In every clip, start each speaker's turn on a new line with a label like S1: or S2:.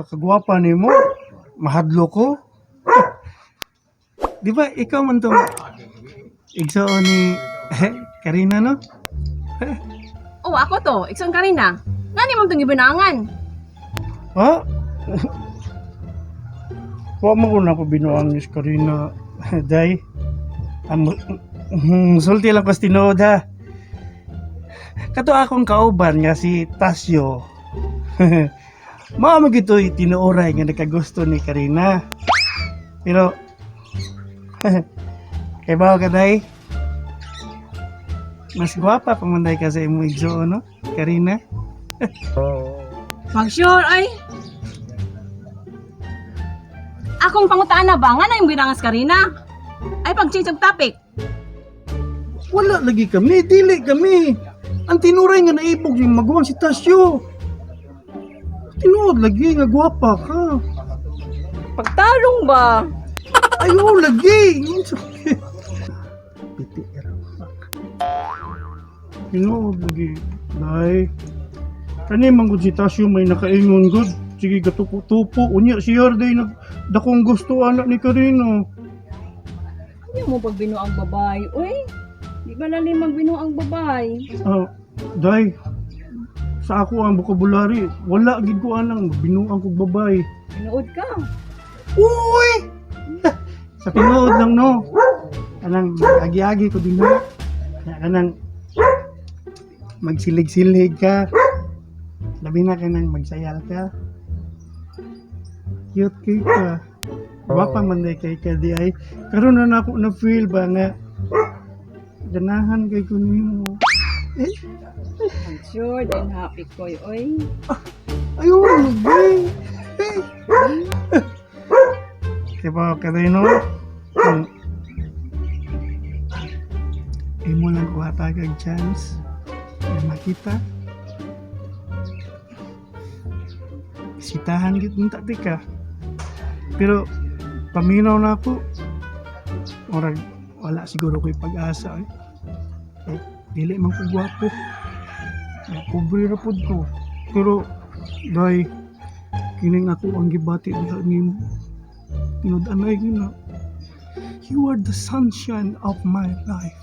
S1: Sa kagwapa nimo, mahadlo ko. Di ba ikaw man tong igsoon ni Karina, no?
S2: Oh, ako to. Ikson Karina. Ngani mong itong gibinangan?
S1: Ha? Wa mo ko na ko binuang ni Karina, day. Ang sulti lang ko sa tinuod ha. Kato akong kauban nga si Tasyo. Mao mo gito'y tinuoray nga nakagusto ni Karina. Pero kay bawo ka, day. Mas gwapa pa man day ka sa imong igsoon, no? Karina.
S2: Pag sure ay. Akong pangutaan na ba? Nga na yung binangas Karina? Ay, pag-change of topic.
S1: Wala lagi kami, dili kami. Ang tinuray nga naibog yung maguwang si Tasyo. Tinuod lagi nga gwapa ka.
S2: Pagtarong ba?
S1: Ayo lagi. PTR. Tinuod lagi. Day. Kani man gud si Tasyo may nakaingon gud. Sige gatupo-tupo. Unya siya day nag dakong gusto anak ni Karina.
S2: Ano mo pagbino ang babae? Uy, di ba lalim magbino ang babae?
S1: Ah, day. Sa ako ang vocabulary, wala gid ko anang binuang kog babae.
S2: Tinuod ka.
S1: Uy! Sa tinuod lang, no. Kanang agi-agi ko din, no. Kanang magsilig-silig ka. Labi na kanang magsayal ka. Cute kay ka. Gwapa man day kay ka di ay. Karon na nako na feel ba nga ganahan kay ko nimo. Eh,
S2: I'm sure then happy ko, uy.
S1: Ayun, lagi. Eh. Diba, Karino? Kung imo lang ko hatag ang chance na makita. Sitahan gid unta ti ka. Pero paminaw na ako. Orag wala siguro ko'y pag-asa eh. Eh, dili man ko gwapo. Eh, pobre ra pod ko. Pero day kining ako ang gibati diha nimo. Tinud-anay gyud na. You are the sunshine of my life.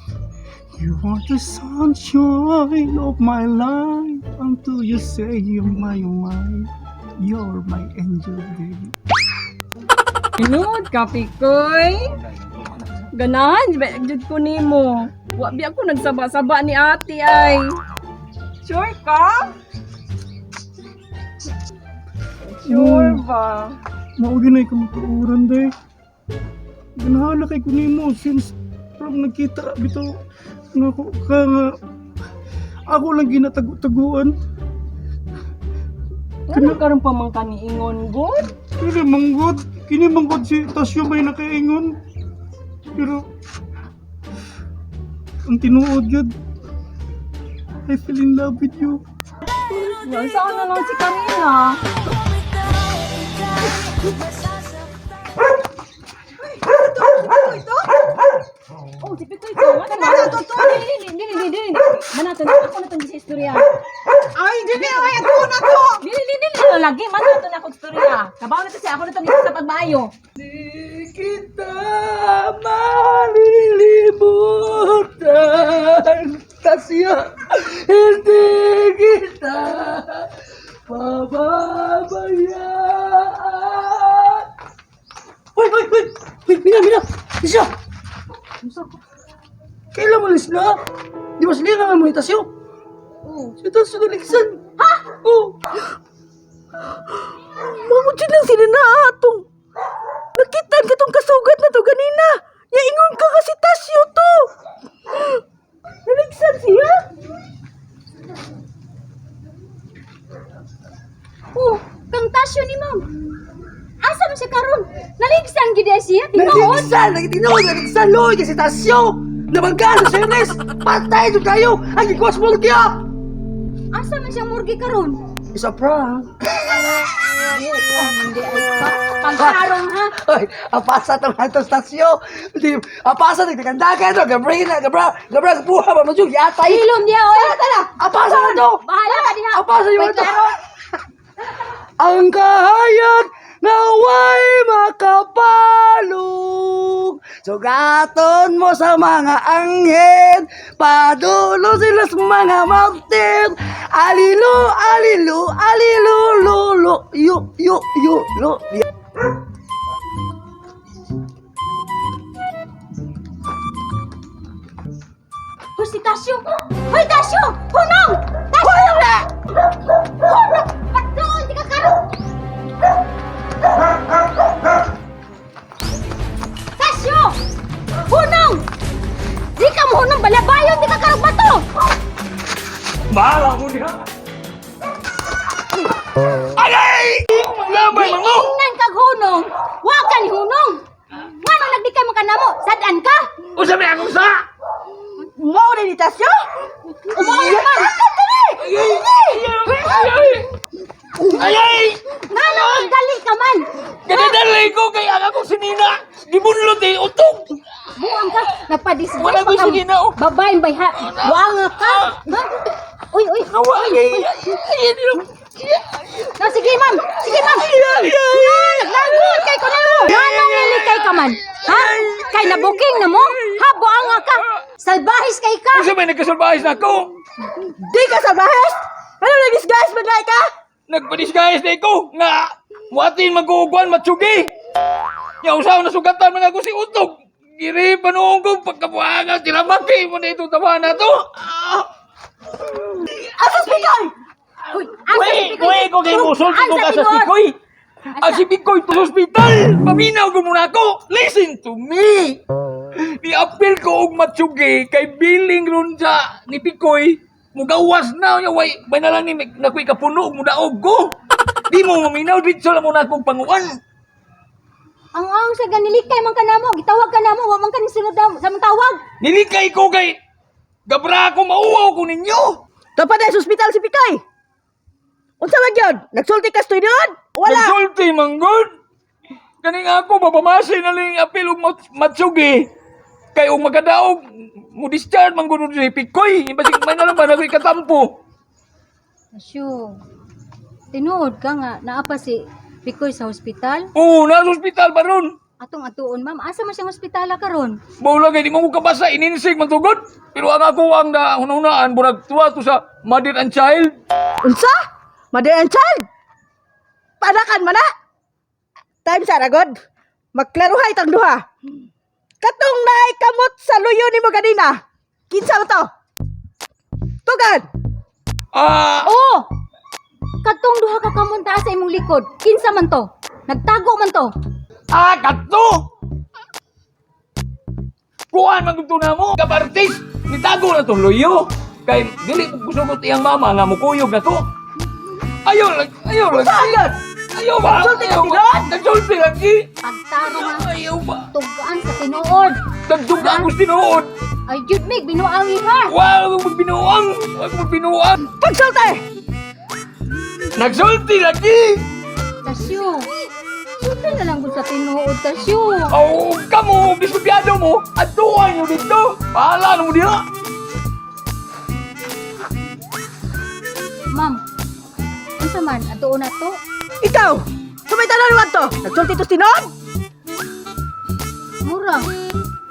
S1: You are the sunshine of my life. Until you say you're my wife. You're my angel, baby.
S2: Tinuod ka, Pikoy. Ganahan, ba- jud ko nimo. Wa bi ako nagsaba-saba ni ate ay. Sure ka? Sure ba?
S1: Mao gyud ay kamatuoran, day. Ganahan na kay ko nimo since from nagkita bitaw nako ka nga ako lang ginatago-taguan.
S2: Ano karon pa man kaniingon gud?
S1: Kini manggod, kini manggod si Tasyo may nakaingon. Pero ang tinuod yun, I fell in love with you.
S2: Yan, saan na lang si Karina? Oh, si Pitoy ko. Ano ba? Dili, dili, dili, dili, dili. Manato na ako na tong sa istorya.
S3: Ay, dili ay ako na to.
S2: Dili, dili, dili na lagi. Manato na ako istorya. Kabaw na to siya. Ako na tong sa pagmaayo.
S3: Di kita malilimutan. Tasya, hindi kita pababayaan. Uy, uy, uy! Uy, Mina, Mina! Isya! Kailan mo na? Di ba sila nga mo ni Tasyo?
S2: Oh.
S3: Si Tasyo naligsan. Ha? Oh.
S4: Mamudyo lang sila na atong. Nakitaan ka tong kasugat na to ganina. Yaingon ka kasi Tasyo to. Naligsan siya.
S5: Oh, kang Tasyo ni ma'am. Asa man siya karon? Naligsan gid ay siya, tinuod.
S3: Naligsan! Nagtinuod! Naligsan! Loy! Kasi Tasyo! Nabangga sa Senes! Patay doon kayo! Ang gikwas mo kaya!
S5: Asa man siya morgue karon?
S3: Isa prank!
S5: Hindi ay pa. Pagkarong ha.
S3: Ay, apasa itong ato stasyo! Di, apasa nagdagandagan to! Gabrina! Gabra! Gabra! Buha ba mo yung yatay!
S5: Hilom niya oy. Tara, tara.
S3: Apasa na to!
S5: Bahala ka diha.
S3: Apasa yung
S5: Wait,
S3: ito!
S5: klaro.
S3: Ang kahayag nga way makapalog. Sugaton mo sa mga anghel, padulo sila sa mga mountain. Alilu, alilu, alilu, lu, lu, yu, yu, yu, lu.
S5: Hoy, si Tasyo! Hoy, Tasyo! Hunong! Tasyo! Hunong! Pagdoon, di ka karon! Tasyo! Hunong! Di ka mo hunong balabayon, di ka karong bato!
S6: Bahala ko niya. Aray! Labay mo!
S5: Ingnan kag hunong! Wa ka ni hunong! Ngano nagdikay mo kanamo? Sad-an ka?
S6: Usa may akong sa!
S4: Mao na ni Tasyo?
S5: Umuo naman!
S6: Ayay!
S5: Ngano ang dali ka man?
S6: Ganadalay ko kay ang akong sinina! Gibunlot eh, utog!
S5: Buang ka, napadisgusto
S6: Wala ko'y
S5: ka.
S6: sinina, oh.
S5: Babae bay ha. Buang ka. Ha? Uy, uy.
S6: Nawa, ay, ay, ay,
S5: No, sige, ma'am. Sige, ma'am. Naglagot kay ko na mo. Nganong nilikay ka man? Ha? Kay nabuking na mo? Ha, buang ka. Salbahis kay ka.
S6: Usa may nagkasalbahis na ako!
S4: Di ka salbahes? Ano nag-disguise man ka?
S6: Nagpadisguise na ko nga watin maguguan matsugi. Ya usaw na sugatan man ako si utog. Giri panuong ko pagkabuangan tinamaki mo na itong tama na to. Ah.
S4: Asa Pikoy?
S5: Uy, asa si
S6: Uy,
S5: Pikoy?
S6: uy, ko kay musulti ko ka
S5: Asa
S6: sa
S5: tinuod?
S6: Pikoy. Ang si Pikoy to sa ospital. Paminaw ko muna ako. Listen to me. Ni-appeal ko og matsugi kay billing ron sa ni Pikoy. Mugawas na niya way bay na lang ni nakoy kapuno og mudaog ko. Di mo maminaw dito lang mo na akong panguan.
S5: Ang ang sa ganilikay man ka namo, gitawag ka namo, wa man ka ni sunod namo sa mong tawag.
S6: Nilikay ko kay gabra ko mauwaw ko ninyo.
S4: Dapat ay sa ospital si Pikoy. Unsa man gyud? Nagsulti ka sa tinuod? Wala.
S6: Nagsulti manggod. Kaning ako babamasi na lang apil og matsugi. Kay og magkadaog mo discharge man gud si Pikoy. Basig may na lang ba nakoy katampo.
S5: Asyo. Tinuod ka nga naa pa si Pikoy sa ospital.
S6: Oo, nasa ospital pa ron.
S5: Atong atuon, ma'am. Asa man siyang ospitala karon?
S6: Baula kay di mo ko kabasa ininsig man tugod. Pero ang ako ang nahunahunaan burag tuwa to sa mother and child.
S4: Unsa? Mother and child? Panakan man na? Time sa ragod. Magklaruhay tang duha. Katong naay kamot sa luyo nimo ganina. Kinsa man to? Tugan.
S6: Ah,
S5: Oh! Katong duha ka kamunta sa imong likod. Kinsa man to? Nagtago man to.
S6: ah kadto. Kuan man gud na mo, kabartis. Nitago na tong luyo. Kay dili ko kusugot iyang mama nga mukuyog na to. Ayaw lang, ayaw lang.
S4: Unsa yun?
S6: Ayaw ba?
S4: Nagsulti ka
S6: Ayaw ba?
S4: tinuod?
S6: Nagsulti lagi.
S5: Pagtaro nga
S6: Ayaw ba?
S5: tugaan sa tinuod.
S6: Nagduga ako sa tinuod.
S5: Ay jud mig binuang ha.
S6: Wala akong magbinuang. Wala akong magbinuang.
S4: Pagsulti.
S6: Nagsulti lagi.
S5: Tasyo. Sulti na lang gud sa tinuod, Tasyo.
S6: Oh, kamo, diskubyado mo. Atuan nyo dito. Bahala na mo dila.
S5: Ma'am. Unsa man atuon na to?
S4: Ikaw. Sumay tanan man to. Nagsulti to sa tinuod?
S5: Mura.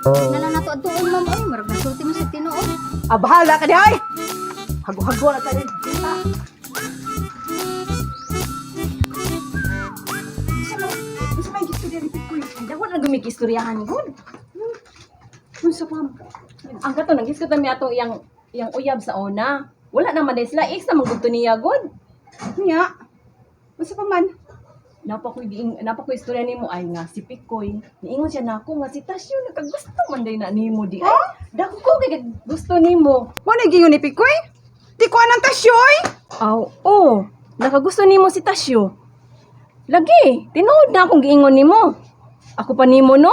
S5: Na lang nato atuon, ma'am. Ay, marag nasulti mo sa tinuod.
S4: Ah, bahala ka dihay. Hago-hago na tayo.
S2: Unsa may gistorya ni Pikoy? Ay, na gumik istoryahan gud. Unsa pa? Ang kato nag-istorya mi atong iyang iyang uyab sa una. Wala naman din sila ex na manggugto niya gud.
S7: Nya. Unsa pa man?
S2: Napa ko'y giing napa ko'y istorya nimo ay nga si Pikoy. Niingon siya nako nga si Tasyo nakagusto man day na nimo di ay. Dako ko kay gusto nimo.
S7: Mo na gingon ni Pikoy? Di ko anang tasyoy.
S2: Aw, oo. Nakagusto nimo si Tasyo. Lagi, tinuod na akong giingon nimo. Ako pa nimo no?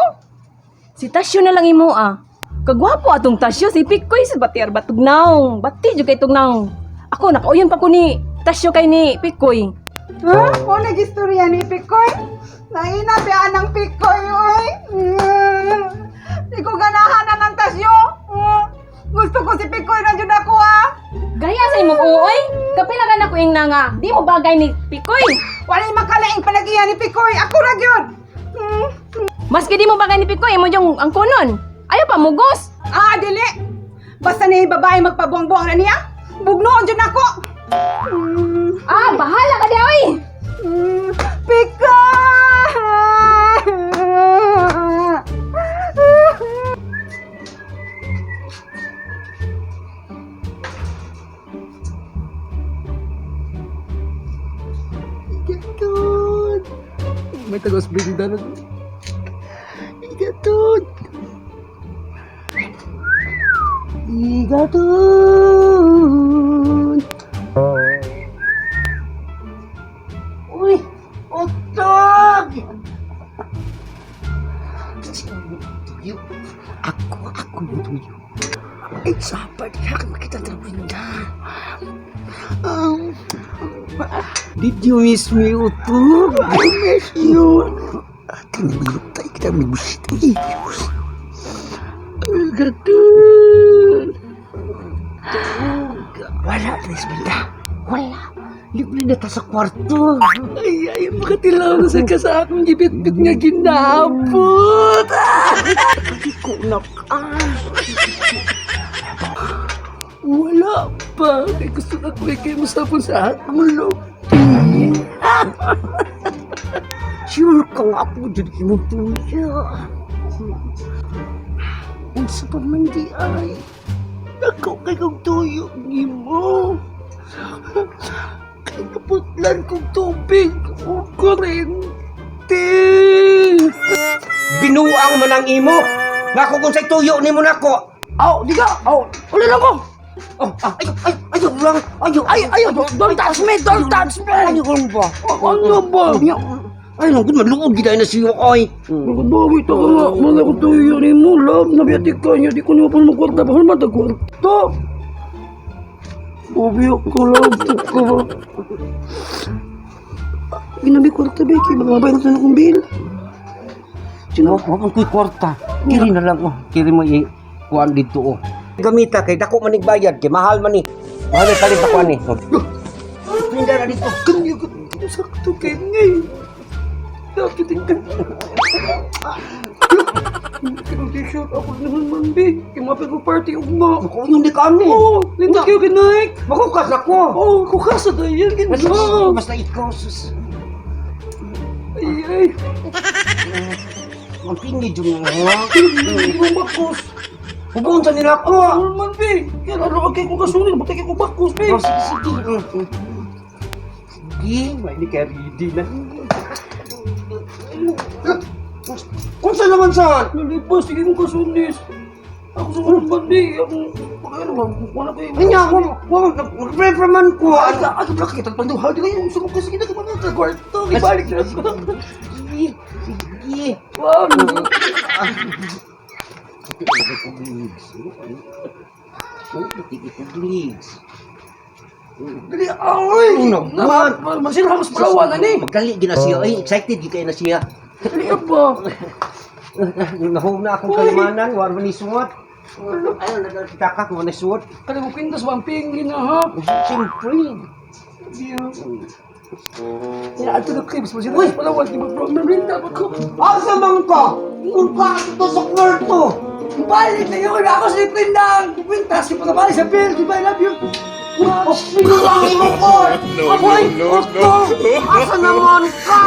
S2: Si Tasyo na lang imo ah. Kagwapo atong Tasyo si Pikoy sa batiar batugnaw. Bati jud kay tugnaw. Ako nakauyon pa ko ni Tasyo kay ni Pikoy.
S7: Ha? Mo na gistorya ni Pikoy? Naina ba anang Pikoy oy? Di ko ganahan na ng tasyo. Gusto ko si Pikoy na jud ako ah.
S2: Gaya sa imong uoy. Kapila ka na ko ing nga, di mo bagay ni Pikoy.
S7: Walay makalaing panagiya ni Pikoy. Ako ra gyud.
S2: Maski di mo bagay ni Pikoy, imo yung ang kunon. Ayaw pa mugos.
S7: Ah, dili. Basta ni babae magpabuang-buang na niya. Bugnoon jud nako.
S2: Ah, bahala ka di oy.
S7: Pikoy!
S3: Igaton! May tagos brinda na. Igaton! Igaton! Uy! Utog! Tuyo. Ako yung tuyo. Ay, sapat. Kaya makita ang brinda. Did you miss me, Utog? I miss you. Ate, nabiyot tayo kita. May busit. Ay, Diyos. Gatun. Wala, Tres Benda. Wala. Libre na ta sa kwarto. Ay, ay, makatilaw na sa ka sa akong gibit-bit nga ginabot. Ay, ko na ka. Wala pa. Kay gusto na ko kay masapon sa akong lupi. Sure ka nga ako dyan imong tuya. Unsa pa man di ay. Dako kay kong tuyo nimo. Kay naputlan kong tubig o kurente.
S8: Binuang man ang imo. Ngako kung say tuyo nimo nako.
S3: Aw, di ka. Aw, uli lang ko.
S8: Oh, ah, ay ay ay lang. Ay
S3: Ay, ay, don't touch me, don't touch me.
S8: Ay lang ba?
S3: Ano ba?
S8: Ay nang gud maluog gid na siyo oy.
S3: Nakabawi ta ka nga. Mga ko tuyo ni mo, love. Nabiyati ka niya. Di ko niyo pa magkwarta. Bahal man tagkwarta. Ubi ako, love. Ka ba? Ginabi kwarta, Becky. Baka mabayad na akong bill.
S8: Sino ko ko'y kwarta. Kiri na lang oh. Kiri mo i kuan didto oh. Gamita kay dako man bayad kay mahal man ni. Mahal man palit ako ani. Pinda na dito.
S3: Kanya ko. Sakto kay ngay. Dapat din ka. Kaya t-shirt ako naman man, be. Kaya mapit ko party ugma.
S8: Ko yun di ka ani.
S3: Oo, hindi kayo kinaik.
S8: Makukas ako.
S3: Oo, kukasa dahil.
S8: Basta,
S3: Ganda.
S8: basta ikaw sus.
S3: Ay, ay.
S8: Ang pingi jud nga.
S3: Hindi mo bakos.
S8: Hugon sa nila ako.
S3: Ano man, be? Kaya lalo kay kong kasunin, buti kay kong bakos, be.
S8: Oh, sige, sige. Sige, may ni kay ready na. Kung saan naman saan?
S3: Nalipas, sige kong kasunis. Ako sa mga man, be. Ako, ano ba, wala kayo.
S8: Ay nga, mag-prefer man ko.
S3: Ay, ay, ay, kita panduha, di kayo, sumok kasi kita mga kagwarto, ibalik na ako.
S8: Sige, sige.
S3: Wow, dali, ay!
S8: Ano naman?
S3: Masira mas palawan, ani?
S8: Magali gina siya. Ay, excited gid kayo na siya.
S3: Dali ba?
S8: Nahom na akong kalamanan, war man ni suwat. Ayaw, nagkita ka kung ni suwat.
S3: Kaya mo pindas, wamping, gina, ha?
S8: Siyempre.
S3: Ya, ato na kayo, mas masira mas palawan, di ba, bro? Merinda ba ko?
S8: Asa man ka? Ingon ka dito sa kwarto.
S3: Balik na yun! Ako si Prindang! Pintas yung pagkabalik sa bill! Goodbye, love you!
S8: Oh, binuang imo ko! Aboy, no, no. Asa naman ka?